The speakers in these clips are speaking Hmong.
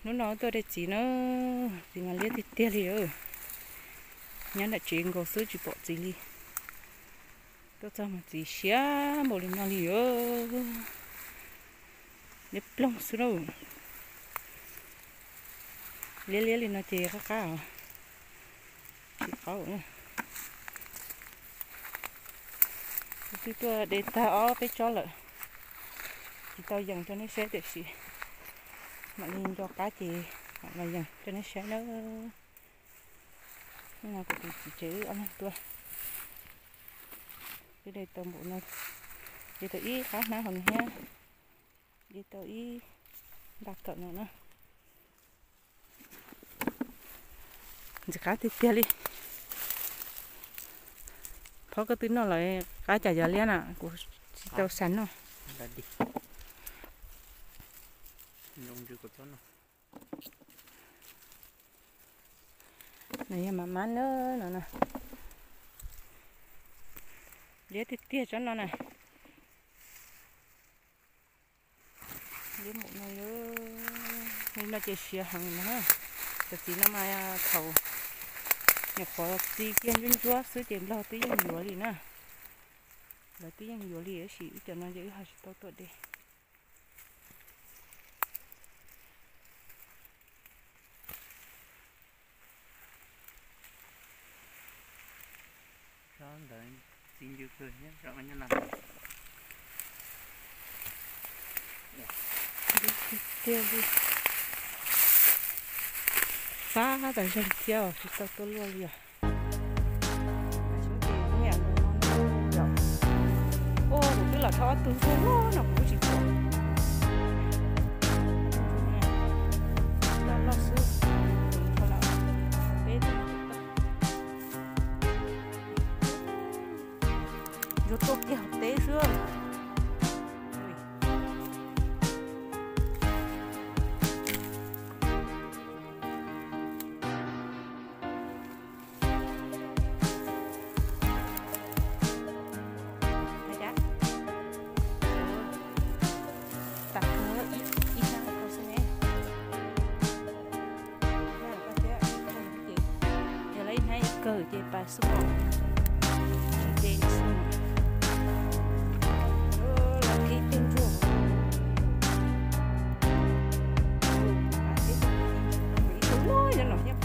Hnub no tuaj de txiv na, txiv mas liab tiag tiag li. Nyob nram tsev nkaus xwb tsis pom txiv li. Tuaj txog mas txiv siab npaum li no li. Liab ploog xwb lauj. Liab liab li no ces qab qab os. Tsis qaub. Kuv twb tuaj de tag ob peb tsob lawm, tsis tau yees rau nej saib tiam sis mam li nco qab ces mam los yees rau nej saib nawb. Hnub no kuv tus txiv tsev wb ob leeg tuaj, twb de tau npaum no, de tau ib qab hnab hauv no thiab, de tau ib nta kawm no na. Ntxim qab tiag tiag li. Phob koj twb noj lawm, qab cas yog liab na, kuv tsis tau xav noj. No yog mam mab na no na. Liab tiag tiag tsob no na. Liab npaum no, li no ces siav heev na. Cov txiv no mas thaum nyuam qhuav txi kiag ntsuab ntsuab xwb ces nplog twb yeej yuav li na. Lawv twb yeej yuav li tab sis wb cov no ces wb ho tsis tau tuaj de. Tsob ntawd txi ncw kawg thiab. Tiag li, fab tas zog thiab tsis tau tuaj luaj li os. Ua kuv twb los thauj ob tug tuaj no kuv tsis pom. Loj loj xwb, peb tug. Yuav tuaj kiag hauv teb xwb. Tam kawg ib hnab kaus xwb ne. Yog lawv ib hnab ib kawg ces pas xwb os. Tsis de xwb. Los qhib tej ntsuag. Ib tug loj nyob no thiab.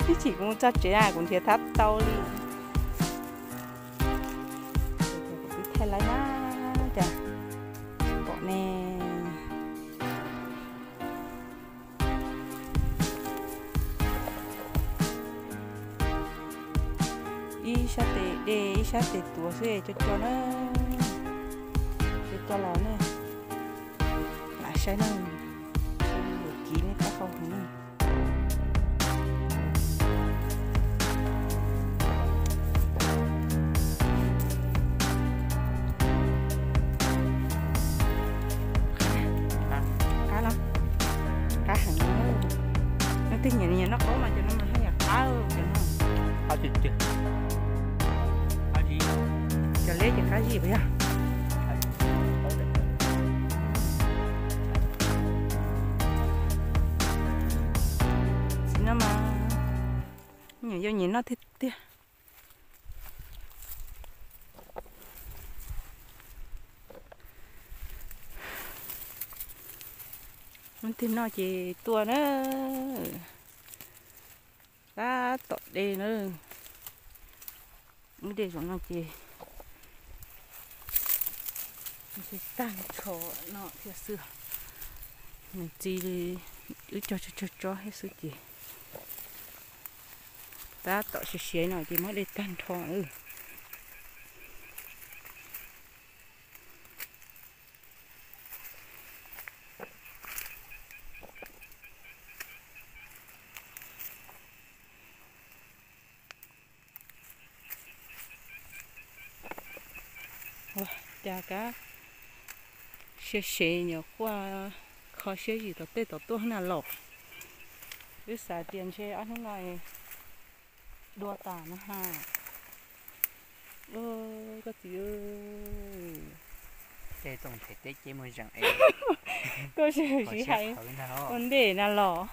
Ib chim kuv mus txog tsev kuv nrhiav thab tau li. Kuv twb thaij laib na, cas pom ne. Ib sab tes de ib sab tes tuav xwb, co co na, co co los ne. Lam saib ne, kiv ne, qab qau heev ne. Qab no, qab heev no. Leej twg nyiam nyiam noj qaub mas cov no mas haj yam qab cov no. Cov liab ces qab zib puas yog? Txiv no mas nyiam yau nyiam noj tiag tiag. Leej twg noj ces tuaj na. Tab tom de na. Wb de zaum no ces tag nrho no thiab xwb. Nws txi li wb cog tsawg tsawg tsob thiab xwb ces tab tom siav siav no ces muab de tag nrho. Cas kab siab sev nyuam quaj kho siab zim tom tej tom tuaj na los. Wb xav tias ntshe ob hnub no dua tas na ha. Koj txiv, tej txoom them teb ces muag zeem es koj siv hais ua ntej na los.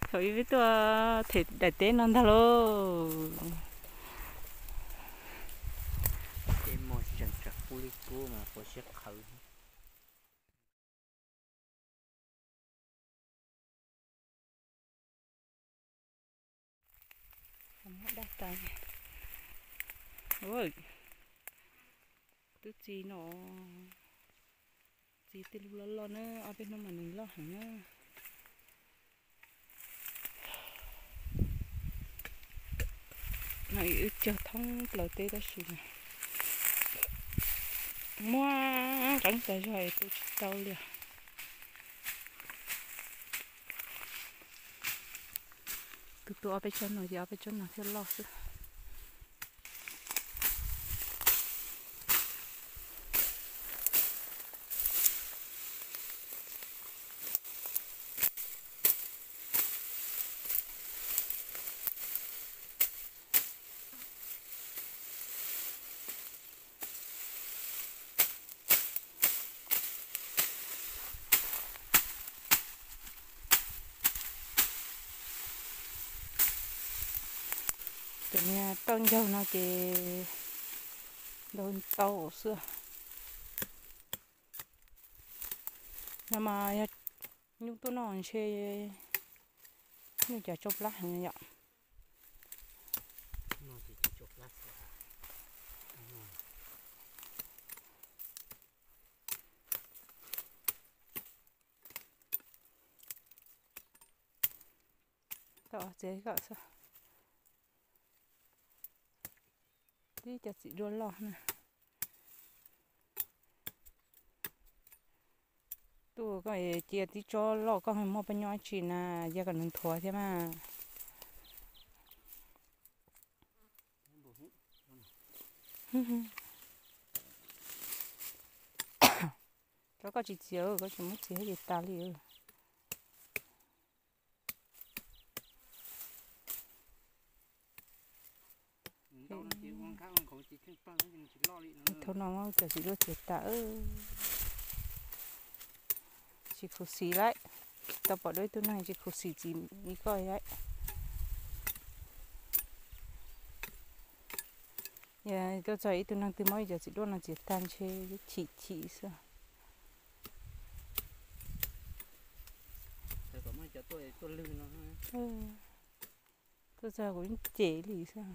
Thaum ib peb tuaj them daim teb no ntag lauj. Ces muag zeem tsam kub li kub mas quav siab qhawv. Dab tas, twb txi no, txi tej lub loj loj na, ob peb hnub mas nws loj heev na. No wb cog thoob plaws teb tab sis muaj nqeeb tas zog es tu tsis tau li. Tus tus ob peb tsob no ces ob peb tsob no thiaj loj xwb. Tus niag tauj ncaug no ces ntau ntau xwb. No mas yog nyuj tuaj noj ntshe nyuj cas tsau plab heev yom. Tau txiav kom xwb. Tib cov txiv duaj loj na. Tuaj koj cia tib tsob loj koj muaj paj nyob tsi na, ya kom nws nthuav thiab mas. Cov koj tsis txiav, koj tsis muab txiav ces tas li. Thaum no cov txiv duaj txiav tas, tsis khuv xim lawm. Tau pom dua ib tug neeg tsis khuv xim txiv ib koj lawm. Yog tuaj txog ib tug neeg twg muab cov txiv duaj no txiav tag ntshe chim chim xwb. Tuaj txog kuv cem li xwb.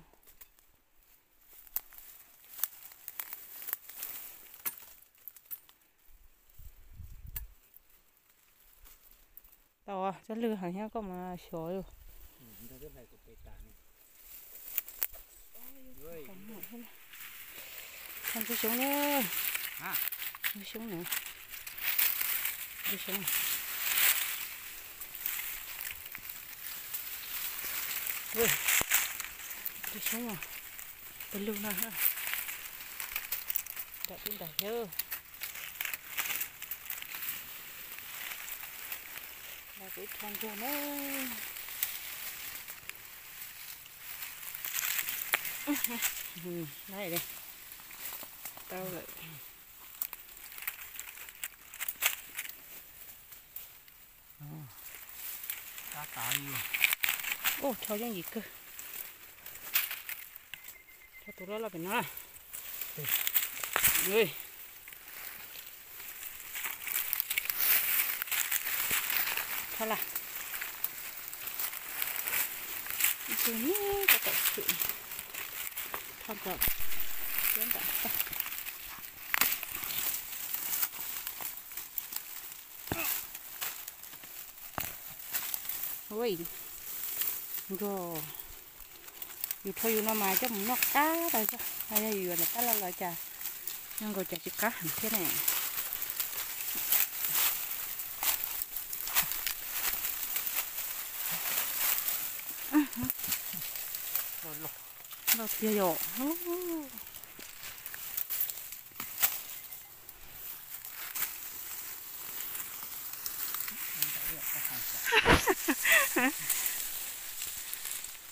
Tau, cov lwg heev thiab koj mas xyov li. Ntxhw xyoob na. Ntxhw xyoob na. Ntxhw xyoob. Ntxhw xyoob, pawg lug no. Nram tib nram thiab. Kuv ib rho nrog na. Tau lawm. Ua, rho yooj yim kawg. Rho tus loj loj pem no. Rho las. Ib tug neb rau tom tshwm. Rho kom siab nram tag. Ua, nkaus, yus rho yus no mas coj mus noj qab tas zog, yog yus yuav nram tab laj los cas noj nkaus cas tsis qab heev thiab ne. Loj tiag yom.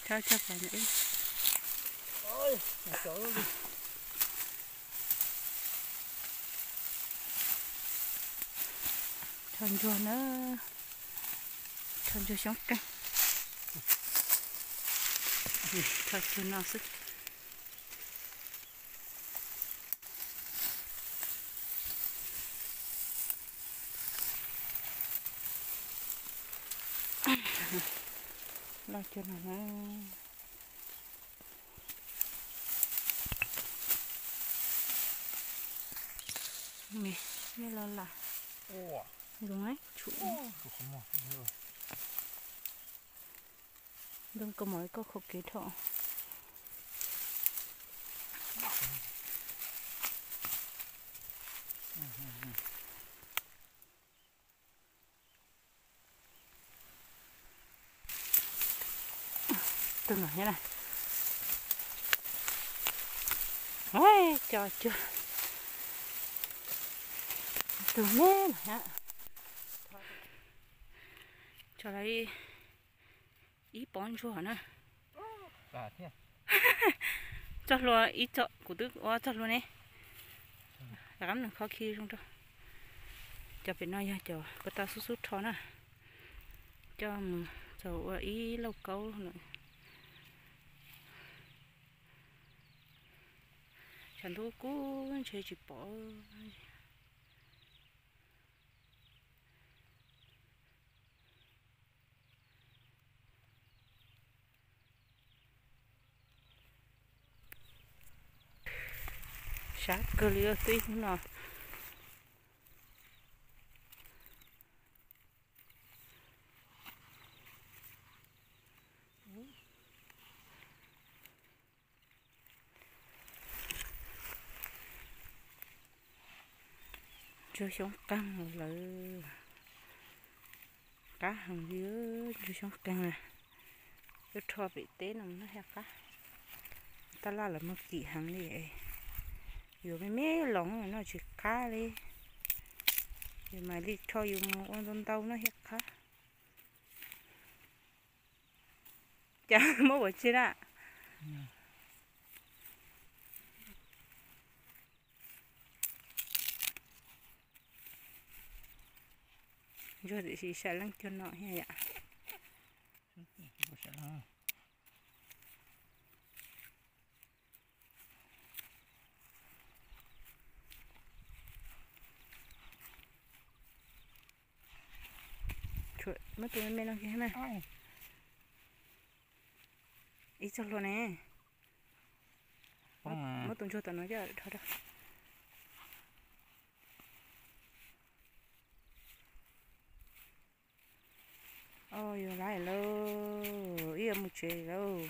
Tso, tso, tso ntsuag na, tso ntsuag xyoob qeeg, tso cuag no xwb. Loj cuag no na. Neb los lam zoo tshum. Ntoo koj mom koj khau kev dhau. Tus no thiab na. Cov cuag tus me no thiab. Tso lawm ib pob ntsuag na. Txoj hlua ib txoj, kuv twb ua txoj hlua ne. Rov qab mus kho khi zoo rau. Cov pem no yog cov ko taw xub xub rho na. Coj mus txaus ua ib lauj kaub lawm. Tshav ntuj kub ntshe tsis pom. Sab kawg li twb hnub no. Ntsuag xyoob qeeg lawm, qab heev li. Ntsuag xyoob qeeg na, yuav rho pem teb no thiaj qab. Tab laj los muag kim heev li, yuav me me los no tsis qab li. Yus mam li rho yus mus ua ntau ntau no thiaj qab. Cas muab ua tsi na. Ntsuag tiam sis sam leej cuag no thiab yom. Muab tus me me no kiag na. Ib txoj hlua ne. Muab tus ntsuag tom no coj dhau rau. O, yuav laiv lauj, ib yuav mus tsev lauj.